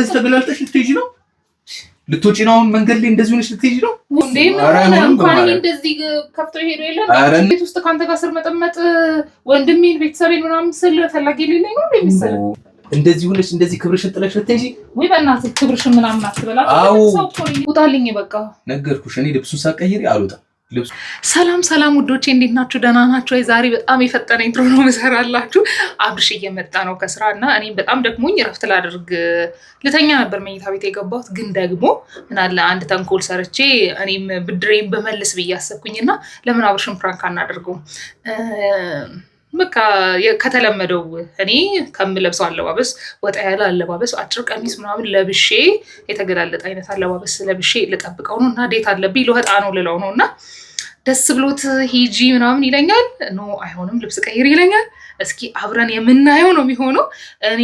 እንደዚህ ተገላልጠሽ ልትሄጂ ነው? ልትወጪ ነው? አሁን መንገድ ላይ እንደዚህ ሆነሽ ልትሄጂ ነው? እንዴ ምን ሆነ? እንኳን ይሄ እንደዚህ ከፍቶ ሄዶ የለም ቤት ውስጥ ከአንተ ጋር ስር መጠመጥ ወንድሜን ቤተሰቤን ምናምን ስል ፈላጊ የሌለኝ ነው የሚመስለው። እንደዚህ ሆነሽ እንደዚህ ክብርሽን ጥለሽ ልትሄጂ? ወይ በእናትህ ክብርሽን ምናምን አትበላ። ሰው እኮ ነኝ። ውጣልኝ በቃ ነገርኩሽ። እኔ ልብሱን ሳትቀይሪ አልወጣም። ሰላም ሰላም ውዶቼ እንዴት ናችሁ? ደህና ናችሁ? ዛሬ በጣም የፈጠነ intro ነው የምሰራላችሁ። አብርሽ እየመጣ ነው ከስራ እና እኔም በጣም ደክሞኝ እረፍት ላደርግ ልተኛ ነበር መኝታ ቤት የገባሁት። ግን ደግሞ ምናለ አንድ ተንኮል ሰርቼ እኔም ብድሬን በመልስ ብዬ አሰብኩኝና ለምን አብርሽን prank አናደርገውም? በቃ ከተለመደው እኔ ከምለብሰው አለባበስ ወጣ ያለ አለባበስ አጭር ቀሚስ ምናምን ለብሼ የተገላለጠ አይነት አለባበስ ለብሼ ልጠብቀው ነው እና date አለብኝ ልወጣ ነው ልለው ነው እና ደስ ብሎት ሂጂ ምናምን ይለኛል። No አይሆንም፣ ልብስ ቀይር ይለኛል። እስኪ አብረን የምናየው ነው የሚሆነው። እኔ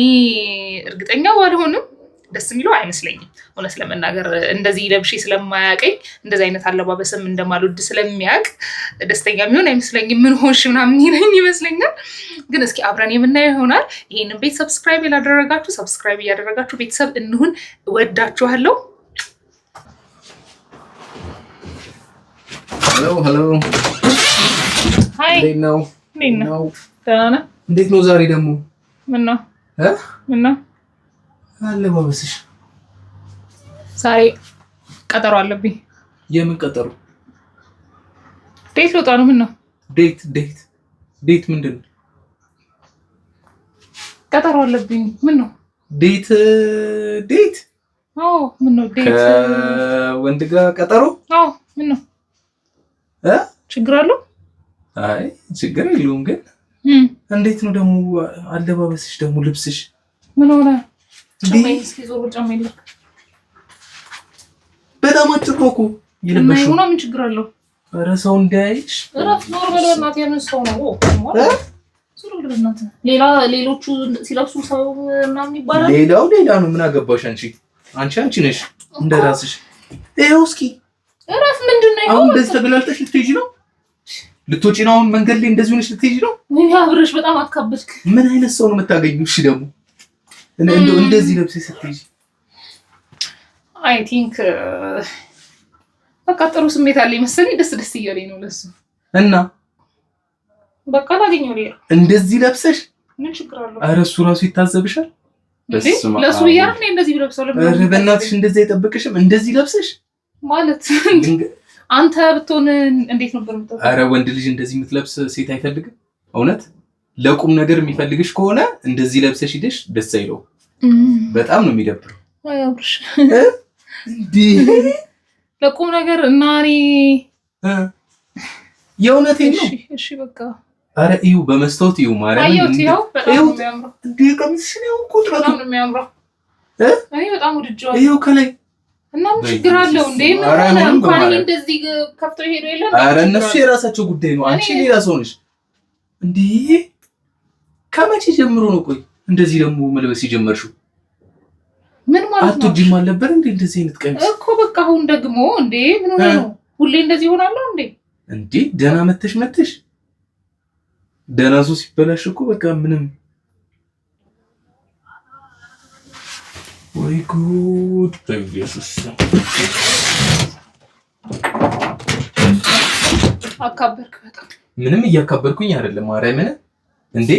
እርግጠኛ ባልሆንም ደስ የሚለው አይመስለኝም። እውነት ለመናገር እንደዚህ ለብሼ ስለማያቀኝ እንደዚህ አይነት አለባበስም እንደማልወድ ስለሚያውቅ ደስተኛ የሚሆን አይመስለኝም። ምን ሆንሽ ምናምን ይለኝ ይመስለኛል። ግን እስኪ አብረን የምናየው ይሆናል። ይህንን ቤት subscribe ያላደረጋችሁ subscribe እያደረጋችሁ ቤተሰብ እንሁን። እወዳችኋለሁ። Hello hello፣ Hi፣ እንዴት ነው? እንዴት ነው? ደህና ነህ? እንዴት ነው ዛሬ ደግሞ? ምን ነው ምን ነው አለባበስሽ? ዛሬ ቀጠሮ አለብኝ። የምን ቀጠሮ? Date ልወጣ ነው። ምን ነው Date date date ምንድን ነው? ቀጠሮ አለብኝ። ምን ነው Date date? አዎ። ምን ነው date? ከወንድ ጋር ቀጠሮ? አዎ። ምን ነው ችግር አለው? አይ ችግር የለውም። ግን እንዴት ነው ደግሞ አለባበስሽ? ደግሞ ልብስሽ ምን ሆነ? በጣም አጭር ነው እኮ የለበሽው። ምን ችግር አለው? ኧረ ሰው እንዳያይሽ። እረፍ፣ ዞር በል በእናትህ። የምን ሰው ነው? ዞር በል በእናትህ። ሌላ ሌሎቹ ሲለብሱ ሰው ምናምን ይባላል። ሌላው ሌላ ነው። ምን አገባሽ አንቺ? አንቺ አንቺ ነሽ እንደ ራስሽ። ይኸው እስኪ እረፍ። ምንድን ነው አሁን እንደዚህ ተገላልጠሽ ልትሄጂ ነው? ልትወጪ ነው? አሁን መንገድ ላይ እንደዚህ ሆነሽ ልትሄጂ ነው? ወይ አብርሽ፣ በጣም አካበድክ። ምን አይነት ሰው ነው የምታገኙ? እሺ ደግሞ እንደዚህ ለብሰሽ ስትሄጂ I think በቃ ጥሩ ስሜት አለኝ መሰለኝ። ደስ ደስ እያለኝ ነው ለሱ እና በቃ ላገኘው ሌላ እንደዚህ ለብሰሽ ምን ችግር አለው? ኧረ እሱ ራሱ ይታዘብሻል። ለሱ ብያለሁ እኔ እንደዚህ ብለብሰው ለምን? ኧረ በእናትሽ እንደዚህ አይጠብቅሽም። እንደዚህ ለብሰሽ ማለት አንተ ብትሆን እንዴት ነበር የምትሆነው? ኧረ ወንድ ልጅ እንደዚህ የምትለብስ ሴት አይፈልግም። እውነት ለቁም ነገር የሚፈልግሽ ከሆነ እንደዚህ ለብሰሽ ሂደሽ ደስ አይለውም። በጣም ነው የሚደብረው። አይ አብርሽ ለቁም ነገር እና እኔ የእውነቴን ነው። እሺ በቃ ኧረ እዩ፣ በመስታወት እዩ፣ ማርያምን አየሁት። ይኸው በጣም ነው የሚያምረው። እንዴ ቀሚስሽን ይኸው እኮ ጥረቱ በጣም ነው የሚያምረው። እኔ በጣም ወድጄዋለሁ። ይኸው ከላይ እና ምን ችግር አለው እንዴ? ምን ሆነ? እንኳን ይሄ እንደዚህ ከፍቶ ሄዶ የለም። ኧረ እነሱ የራሳቸው ጉዳይ ነው። አንቺ ሌላ ሰው ነሽ እንዴ? ከመቼ ጀምሮ ነው ቆይ እንደዚህ ደግሞ መልበስ የጀመርሽው? ምን ማለት ነው? አትወጂም አልነበር እንዴ እንደዚህ አይነት ቀሚስ እኮ? በቃ አሁን ደግሞ እንዴ ምን ሆነ ነው? ሁሌ እንደዚህ ሆናለሁ እንዴ? እንዴ ደህና መተሽ መተሽ ደህና ሰው ሲበላሽ እኮ በቃ ምንም። ወይ ጉድ! በኢየሱስ አካበርክ በጣም። ምንም እያካበርኩኝ አይደለም። ማርያምን እንዴ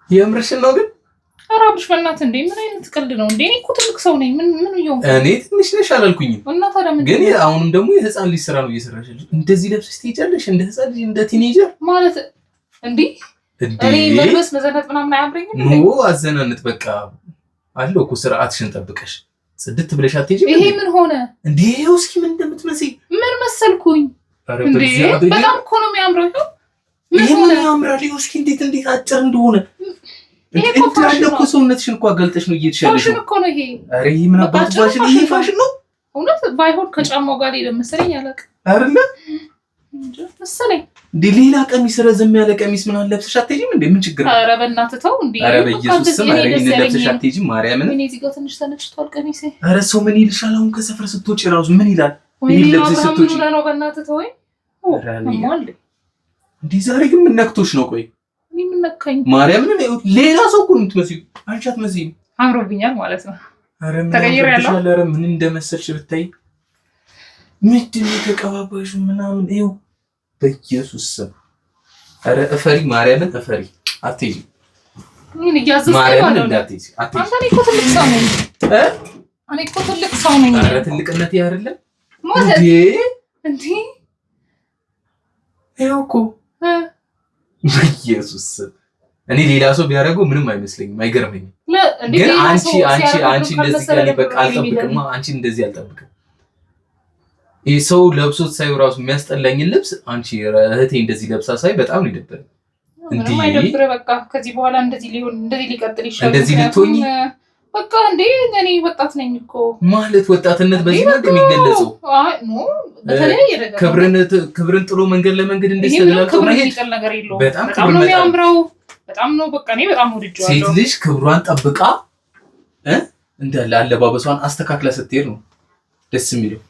የምርሽን ነው ግን? ኧረ አብርሽ በእናትህ እንዴ ምን አይነት ቀልድ ነው እንዴ? እኔ እኮ ትልቅ ሰው ነኝ። ምን ምን እየሆንኩ እኔ ትንሽ ነሽ አላልኩኝም። እና ታዲያ ምን ግን አሁንም ደግሞ የህፃን ልጅ ስራ ነው እየሰራሽ ያለሽው። እንደዚህ ለብሰሽ ትሄጃለሽ እንደ ህፃን ልጅ እንደ teenager ማለት እንዴ? እኔ መልበስ መዘነጥ ምናምን አያምረኝም። No አዘናነጥ በቃ አለው እኮ ስርዓትሽን ጠብቀሽ ጽድት ብለሽ አትሄጂም። ይሄ ምን ሆነ እንዴ? ይኸው እስኪ ምን እንደምትመስይ። ምን መሰልኩኝ እንዴ? በጣም እኮ ነው የሚያምረው። ይኸው ምን ሆነ? ያምራል። ይኸው እስኪ እንዴት እንዴት አጭር እንደሆነ። ይሄ እኮ ፋሽን እኮ ሰውነትሽን እኮ አጋልጠሽ ነው እየሄድሽ ያለሽው። ፋሽን እኮ ነው ይሄ። ኧረ ይሄ ምን አባቱ ፋሽን? ይሄ ፋሽን ነው እውነት። ባይሆን ከጫማው ጋር ሄደ መሰለኝ፣ አላውቅም አይደለ መሰለኝ። እንዴ ሌላ ቀሚስ ረዘም ያለ ቀሚስ ምናምን ለብሰሽ አትሄጂም እንዴ? ምን ችግር አለ? ኧረ በእናትህ ተው እንዴ! ኧረ በኢየሱስ ስም ኧረ ይሄንን ለብሰሽ አትሄጂም ማርያምን። እኔ እዚህ ጋር ትንሽ ተነጭቷል ቀሚሴ። ኧረ ሰው ምን ይልሻል አሁን ከሰፈር ስትወጪ እራሱ ምን ይላል? ይሄን ለብሰሽ ስትወጪ ምን ነው በእናትህ ተወኝ። እንዴ ዛሬ ግን ምን ነክቶሽ ነው? ቆይ እኔ ምን ነካኝ? ማርያምን ሌላ ሰው እኮ ነው የምትመስይው። አንቺ አትመስይም። አምሮብኛል ማለት ነው። ተቀይሬያለሁ። ኧረ ምን እንደመሰልሽ ብታይ። ምንድን ነው የተቀባባሽው ምናምን? ይኸው በኢየሱስ ስም። ኧረ እፈሪ፣ ማርያምን እፈሪ። አትሄጂም። ምን እያዘዝከኝ ማርያምን እንዳትሄጂ፣ አትሄጂም። አንተ እኔ እኮ ትልቅ ሰው ነኝ። እኔ እኮ ትልቅ ሰው ነኝ። ኧረ ትልቅነት ይሄ አይደለም ማለት እንዴ? እንዴ ይኸው እኮ በኢየሱስ ስም። እኔ ሌላ ሰው ቢያደርገው ምንም አይመስለኝም፣ አይገርመኝም። ግን አንቺ አንቺ አንቺ እንደዚህ ከእኔ በቃ አልጠብቅማ። አንቺ እንደዚህ አልጠብቅም። ይህ ሰው ለብሶት ሳይ ራሱ የሚያስጠላኝን ልብስ አንቺ እህቴ እንደዚህ ለብሳ ሳይ በጣም ነው የደበረኝ። ምንም አይደብርህ። በቃ ከዚህ በኋላ እንደዚህ ሊሆን እንደዚህ ሊቀጥል ይሻላል። እንደዚህ ልትሆኚ በቃ እንዴ እኔ ወጣት ነኝ እኮ ማለት ወጣትነት በዚህ መልክ የሚገለጸው አይ no በተለያየ ነገር ክብርን ጥሎ መንገድ ለመንገድ እንደዚህ ይሄ ምንም ተገላልጦ ክብር መሄድ የሚጥል ነገር የለውም። በጣም በጣም ክብር ነው መጣል። የሚያምረው። በጣም ነው በቃ እኔ በጣም ወድጄዋለሁ። ሴት ልጅ ክብሯን ጠብቃ እንዳለ አለባበሷን አስተካክላ ስትሄድ ነው ደስ የሚለው።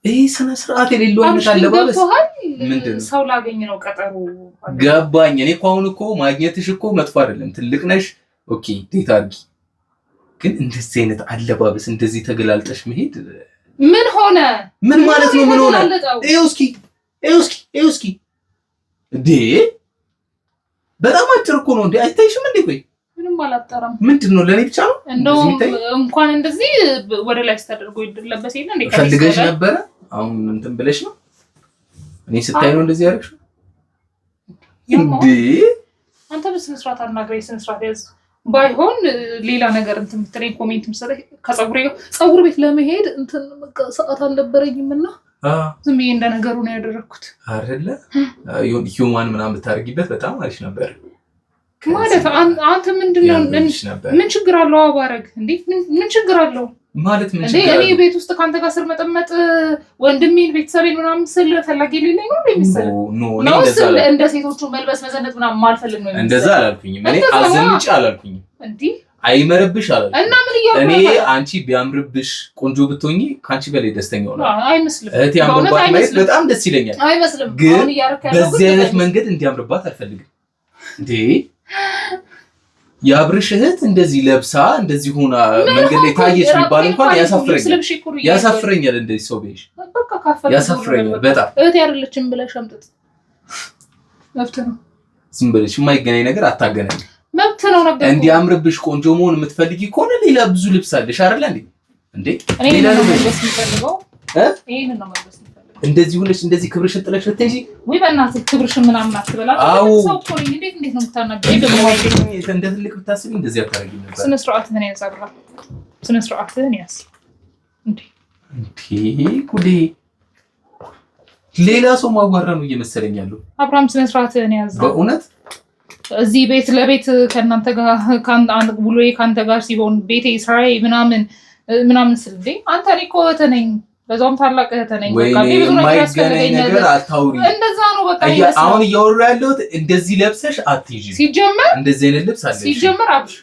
ይሄ ስነ ስርዓት የሌለው አይነት አብርሽ ግን አለባበስ ገብቶሃል? ምንድን ነው? ሰው ላገኝ ነው ቀጠሮ። ገባኝ። እኔ እኮ አሁን እኮ ማግኘትሽ እኮ መጥፎ አይደለም። ትልቅ ነሽ፣ okay date አድርጊ። ግን እንደዚህ አይነት አለባበስ እንደዚህ ተገላልጠሽ መሄድ ምን ሆነ? ምን ማለት ነው? ምን ሆነ? የተገላለጠው? ይኸው እስኪ ይኸው እስኪ ይኸው እስኪ እንዴ! በጣም አጭር እኮ ነው እንዴ! አይታይሽም እንዴ? ቆይ ምንም አላጠረም። ምንድን ነው? ለእኔ ብቻ ነው እንደውም እንደዚህ የሚታይ? እንኳን እንደዚህ ወደ ላይ ስታደርጎ ይለበስ የለ እንዴ? ከሚስ ፈልገሽ በላይ? ነበረ? አሁን እንትን ብለሽ ነው? እኔ ስታይ ነው እንደዚህ ያደረግሽው ያማ እንዴ? አንተ በስነ ስርዓት አናግረኝ፣ ስነ ስርዓት ያዝ። ባይሆን ሌላ ነገር እንትን ብትለኝ comment ምሰለኝ ከፀጉሬ ጋር ፀጉር ቤት ለመሄድ እንትን በቃ ሰዓት አልነበረኝም እና ዝም ብዬ እንደ ነገሩ ነው ያደረኩት። አይደለ human ምናምን ብታደርጊበት በጣም አሪፍ ነበር። ማለት አንተ ምንድነው ያምርብሽ ነበር። ምን ችግር አለው? አባረግ እንዴ ምን ችግር አለው? ማለት ምን እንዴ ችግር እኔ አለው? ቤት ውስጥ ከአንተ ጋር ስር መጠመጥ ወንድሜን ቤተሰቤን ምናምን ስል ፈላጊ የሌለኝ ነው የሚመስለው no እኔ ነው እንደዛ ስል አላልኩም። እንደ ሴቶቹ መልበስ መዘነጥ ምናምን ማልፈልግ ነው እንደዛ የሚመስለው። አላልኩኝም። እኔ እንደዛ ነዋ። አዘንጭ አላልኩኝም። እንዴ አይመረብሽ አላልኩም። እና ምን እያልኩ እኔ ነው ታዲያ? አንቺ ቢያምርብሽ ቆንጆ ብትሆኚ ከአንቺ በላይ ደስተኛ ሆናለሁ። አይመስልም። እህቴ በእውነት አምሮባት ማየት አይመስልም። በጣም ደስ ይለኛል። አይመስልም። ግን አሁን እያደረክ ያለው በዚህ ግን አይነት አይመስልም። መንገድ እንዲያምርባት አልፈልግም። እንዴ የአብርሽ እህት እንደዚህ ለብሳ እንደዚህ ሆና መንገድ ላይ ታየች ቢባል እንኳን ልብስ ያሳፍረኛል፣ ለብሼ እኮ ነው እያልኩ ያሳፍረኛል። እንደዚህ ሰው ቢያይሽ በቃ ካፈርክ ያሳፍረኛል በቃ። በጣም። እህቴ አይደለችም ብለህ ሸምጥጥ። መብት ነው፣ ዝም ብለሽ የማይገናኝ ነገር አታገናኝ። መብት ነው ነበር። እንዲያምርብሽ ቆንጆ መሆን የምትፈልጊ ከሆነ ሌላ ብዙ ልብስ አለሽ አይደለ እንዴ? እንዴ እኔ ሌላ ይሄንን ነው ልብስ መልበስ የምፈልገው። እ? ይሄንን ነው መልበስ የምፈልገው። እንደዚህ ሆነሽ እንደዚህ ክብርሽን ጥለሽ ልትሄጂ? ወይ በእናትህ ክብርሽን ምናምን አትበላ። አዎ። ትልቅ ሰው እኮ ነኝ። እንዴት እንዴት ነው የምታናግረኝ? ደግሞ እንደ ትልቅ ብታስቢ እንደዚህ አታደርጊም ነበር። ስነ ስርዓትህን ያዝ አብርሃም፣ ስነ ስርዓትህን ያዝ። እንዴ እንዴ ጉዴ! ሌላ ሰው ማዋራ ነው እየመሰለኝ ያለው አብርሃም ስነ ስርዓትህን ያዝ። በእውነት እዚህ ቤት ለቤት ከእናንተ ጋር ውሎዬ ከአንተ ጋር ሲሆን ቤቴ ስራዬ ምናምን ምናምን ስል እንዴ አንተ እኔ እኮ እህትህ ነኝ፣ በዛውም ታላቅ እህትህ ነኝ። በቃ ወይኔ እኔ ብዙ ነገር የማይገናኝ ያስፈልገኛል። ነገር አታውሪ። እንደዛ ነው በቃ የሚመስለው። አሁን እያወሩ ያለሁት እንደዚህ ለብሰሽ አትይዥም። ሲጀመር እንደዚህ አይነት ልብስ አለሽ ሲጀመር አብሽ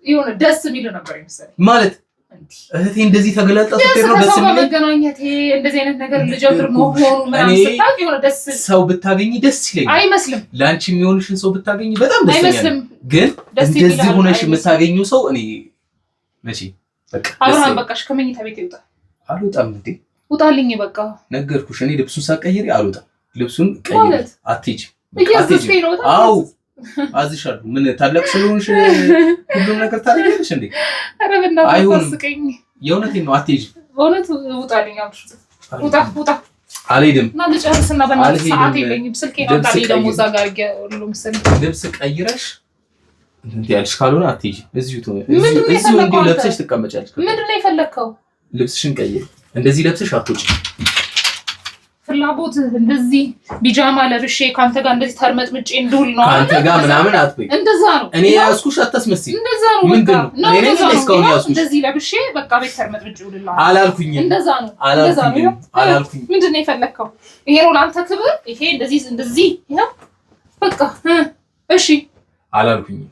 የሆነ ደስ የሚል ነበር የመሰለኝ። ማለት እንዲህ እህቴ እንደዚህ ተገላልጣ ቢያንስ ስትሄድ ነው ደስ ከሰው ጋር የሚለኝ። መገናኘቴ እንደዚህ አይነት ነገር ልጀምር መሆኑ ምናምን እኔ ስታውቅ የሆነ ደስ ሰው ብታገኝ ደስ ይለኛል። አይመስልም፣ ለአንቺ የሚሆንሽን ሰው ብታገኝ በጣም ደስተኛ ነኝ። አይመስልም። ግን ደስ እንደዚህ የሚልህ ሆነሽ አይመስልም። የምታገኘው ሰው እኔ መቼ በቃ ደስ አብርሃም አይለኝም። በቃ እሺ፣ ከመኝታ ቤት ይውጣ፣ አልወጣም እንዴ ውጣልኝ በቃ። ነገርኩሽ። እኔ ልብሱን ሳትቀይሪ አልወጣም። ልብሱን ቀይሪ። ማለት? አትሄጂም። በቃ አትሄጂም። እያዘዝከኝ ነው በጣም። አዎ አዝሻለሁ። ምን ታላቅ ስለሆንሽ ሁሉም ነገር ታደርጊያለሽ እንዴ? ኧረ በእናትህ አይሆንም። አታስቀኝ። የእውነቴን ነው። አትሄጂም። በእውነት ውጣልኝ አብርሽ፣ ውጣ ውጣ አልሄድም። እና ልጨርስና በእናትህ አልሄድም። ሰዓት የለኝም። ስልኬን ልብስ አውጣልኝ ደግሞ ቀይሪ። እዛ ጋር አድርጌዋለሁ መሰለኝ። ልብስ ቀይረሽ እንትን ያልሽ ካልሆነ አትሄጂም። እዚሁ ትሆ- ምንድን ነው እዚሁ እዚሁ የፈለከው እንዲሁ አንተ? ለብሰሽ ትቀመጫለሽ። ምንድን ነው የፈለግከው? ልብስሽን ቀይሪ። እንደዚህ ለብሰሽ አትወጪም። ፍላጎት እንደዚህ ቢጃማ ለብሼ ከአንተ ጋር እንደዚህ ተርመጥምጬ እንድውል ነው ከአንተ አይደል? ጋር ምናምን አትበይ። እንደዛ ነው። እኔ ያዝኩሽ አታስመስይ። እንደዛ ነው። በቃ ምንድን ነው? ነው እኔ ነኝ እንደዛ ነው። እስካሁን ይኸው ያዝኩሽ? እንደዚህ ለብሼ በቃ ቤት ተርመጥምጬ ውልልሃል። አላልኩኝም። እንደዛ ነው። እንደዛ ነው። አላልኩኝም። ይኸው አላልኩኝም። ምንድን ነው የፈለግከው? ይሄ ነው ለአንተ ክብር? ይሄ እንደዚህ እንደዚህ ይኸው በቃ እሺ አላልኩኝም።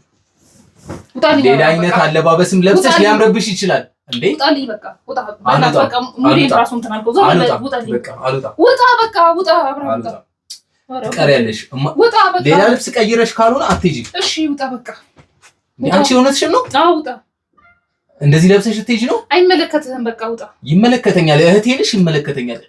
ውጣልኝ። ሌላ አይነት በቃ አለባበስም ለብሰሽ ውጣልኝ። ሊያምርብሽ ይችላል። እንዴ ውጣልኝ። በቃ ውጣ። አልወጣም። በቃ ሙዴን አልወጣም። ራሱ እንትን አልከው። ዞር በል አልወጣም። ውጣልኝ። በቃ አልወጣም። ውጣ በቃ ውጣ። አብርሃም ውጣ። አልወጣም። ትቀሪያለሽ። ሌላ ልብስ ቀይረሽ ካልሆነ አትሄጂም። እሺ ውጣ በቃ። አንቺ እውነትሽን ነው? አዎ ውጣ። እንደዚህ ለብሰሽ ልትሄጂ ነው? አይመለከትህም። በቃ ውጣ። ይመለከተኛል። እህቴ ነሽ፣ ይመለከተኛል።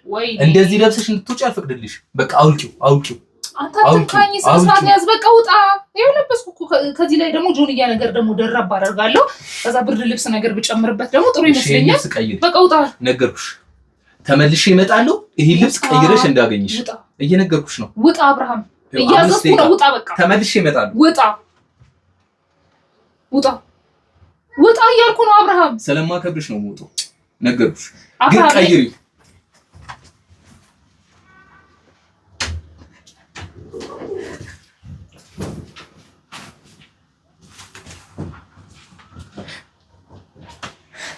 እንደዚህ ለብሰሽ እንድትወጪ አልፈቅድልሽ። በቃ አውልቂው፣ አውልቂው። አንተ አትንካኝ። ስነ ስርዓት ያዝ። በቃ ውጣ። ይኸው ለበስኩ እኮ። ከዚህ ላይ ደግሞ ጆንያ ነገር ደግሞ ደረብ አደርጋለሁ። ከዛ ብርድ ልብስ ነገር ብጨምርበት ደግሞ ጥሩ ይመስለኛል። በቃ ውጣ። ነገርኩሽ። ተመልሼ እመጣለሁ። ይሄን ልብስ ቀይረሽ እንዳገኝሽ እየነገርኩሽ ነው። ውጣ አብርሃም፣ እያዘዝኩ ነው። ውጣ በቃ። ተመልሼ እመጣለሁ። ውጣ፣ ውጣ፣ ውጣ እያልኩ ነው አብርሃም። ስለማከብርሽ ነው የምወጣው። ነገርኩሽ። ግን ቀይሪ።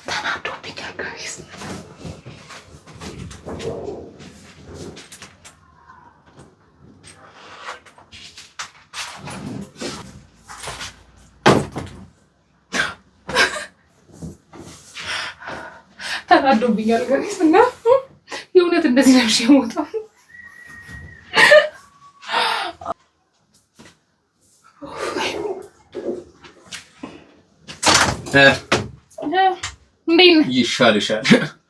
ተናዶብኛል guys። ተናዶብኛል guys እና የእውነት እንደዚህ ለብሼ የምወጣው እንዴት ነህ? ይሻልሻል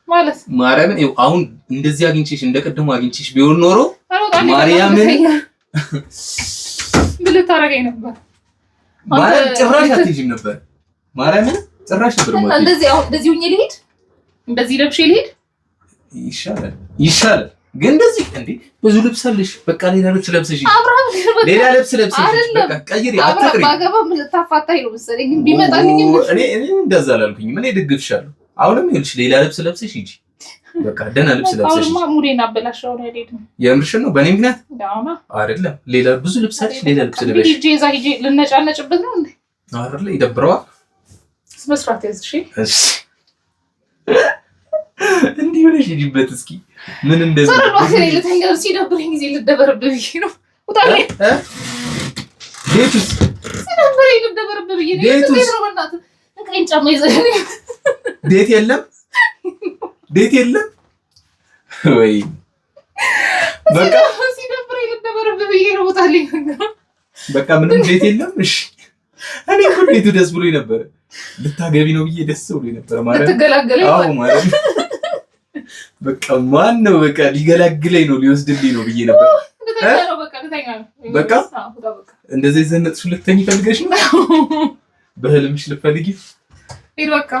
ማለት ማርያምን ይኸው አሁን እንደዚህ አግኝቼሽ እንደቀደሙ አግኝቼሽ ቢሆን ኖሮ ማርያምን ምን ልታረገኝ ነበር? ማርያም ጭራሽ አትሄጂም ነበር። ማርያምን ጭራሽ ነበር ማለት እንደዚህ አሁን እንደዚህ ሆኜ ልሄድ፣ እንደዚህ ለብሼ ልሄድ ይሻላል፣ ይሻላል። ግን እንደዚህ እንዴ ብዙ ልብስ አለሽ። በቃ ሌላ ልብስ ለብሰሽ ሌላ ልብስ ለብሰሽ በቃ ቀይሪ፣ አትቅሪ። ባገባ ምን ልታፋታኝ ነው መሰለኝ። ቢመጣልኝ እኔ እንደዛ አላልኩኝም። እኔ ደግፍሻለሁ። አሁንም ይኸውልሽ ሌላ ልብስ ለብሰሽ ሂጂ። በቃ ደህና ልብስ ለብሰሽ አሁንማ ሙዴን አበላሸው ነው አይደለም? የምርሽን ነው? በእኔ ምክንያት አይደለም። ሌላ ብዙ ልብስ አለሽ፣ ሌላ ልብስ ለብሰሽ ሂጂ። እዛ ሂጂ ልነጫነጭበት ነው እንዴ? አይደለ? ይደብረዋል። ስነ ስርዓት ያዝ። እሺ እሺ። እንዲህ ሆነሽ ሂጂበት እስኪ። ምን እንደዚህ ልተኛ ሲደብረኝ ጊዜ ልደበርብህ ብዬ ነው። ውጣልኝ። ቤቱስ ሲደብረኝ ልደበርብህ ብዬ ነው። ቤቱስ ነው በእናትህ እንቀኝ ጫማ ይዘህ date የለም፣ date የለም ወይ? በቃ ሲደብረኝ ልደበርብህ ብዬ ነው። ውጣልኝ። በቃ ምንም date የለም። እሺ እኔ እኮ date ኡ ደስ ብሎኝ ነበረ። ልታገቢ ነው ብዬ ደስ ብሎኝ ነበረ። ማለት ልትገላገለኝ አዎ፣ ማለት በቃ ማን ነው በቃ ሊገላግለኝ ነው ሊወስድልኝ ነው ብዬ ነበር። በቃ እንደዚህ ዘነጥሽ ልትተኝ ፈልገሽ ነው? በህልምሽ ልትፈልጊ? ሂድ በቃ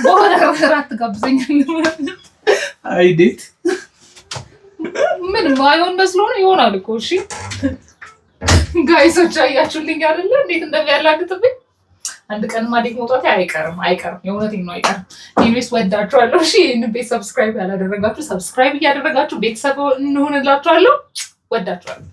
በሆነ እራት ትጋብዘኛለህ። አይ date ምን ማይሆን መስሎ ነው ይሆናል እኮ። እሺ guys ኦች አያችሁልኝ አይደለ እንዴት እንደሚያላግጥብኝ። አንድ ቀን ማደግ መውጣቴ አይቀርም አይቀርም፣ የእውነቴን ነው አይቀርም። Anyways ወዳችኋለሁ። እሺ ይህንን ቤት subscribe ያላደረጋችሁ subscribe እያደረጋችሁ ቤተሰብ እንሆንላችኋለሁ። ወዳችኋለሁ።